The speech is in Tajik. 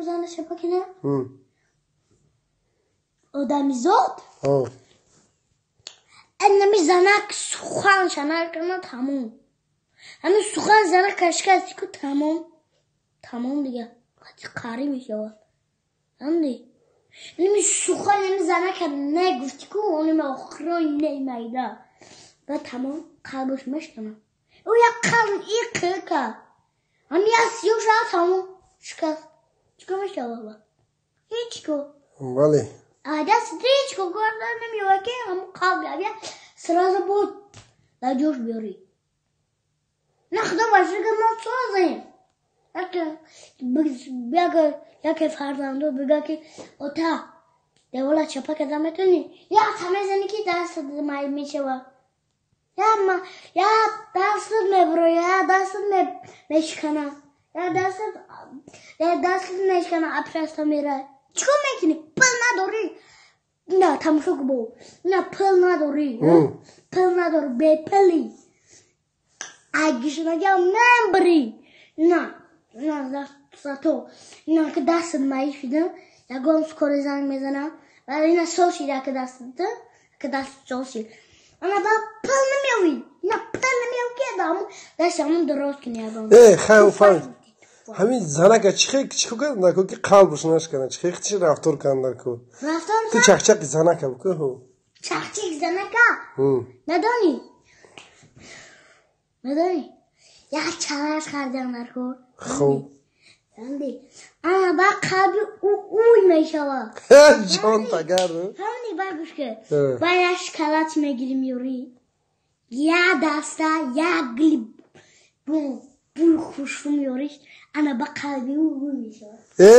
зана чапа кина? Одамизод? Инами занак сухан шанар кана, тамом. Ҳамин сухан занак кашкасти ку, тамом. Тамом дига. Қарӣ мешавад. Фаҳмидӣ? Инами сухан ами занака негуфти ку, оними охирои немайда. Ба тамом қалбаш мешкана. Ӯ як қалб иқика. Ҳами як сиё шава, тамом шикаст. Чикор мешавад ба? Ҳеҷ ко. Бале. Даст ҳеҷ ко карда намеёвад, ки ҳамун қалб я сразу буд дар ҷош биёрӣ. На, худо ба шукр, мо созем. Яке фарзандо бига, ки ота, девола чапа карда метавонӣ? Як мезанӣ, ки дастат майиб мешавад. Я дастат мебура, я дастат мешикана, я дастат мешикана, апшаста мерай. Чикор мекунӣ? Пул надорӣ. На, тамошо ку, бо на, пул надорӣ, пул надорӣ, бепулӣ, агишнагиам мембирӣ. На, на, зато ина ки дастат маиб шуда, ягон скорый занг мезана, ина сол шида, ки дастат, ки даст сол шид, ана ба пул намеёвӣ, ина пул намеёвӣ, ки даму даст ҳамун дурост кунӣ ягон. Э, хай, фаҳмид. Ҳамин занака чихе чико кардан ку, ки қалбаш нашкана? Чихе чи рафтор кардан ку? Рафтор. Ту чақчақи занака буку. Чақчақи занака надонӣ, надонӣ, як чалаш хардан дар кор. Хуб. Ана ба қалби ӯ уй мешавад. Ҷон тагар. Фаҳмидӣ? Ба гӯш ки, ба як шоколад мегирӣ, меёрӣ, як даста, як гули бӯи хушрӯ меёриш, ана ба қалби ӯ уй мешавад. Э.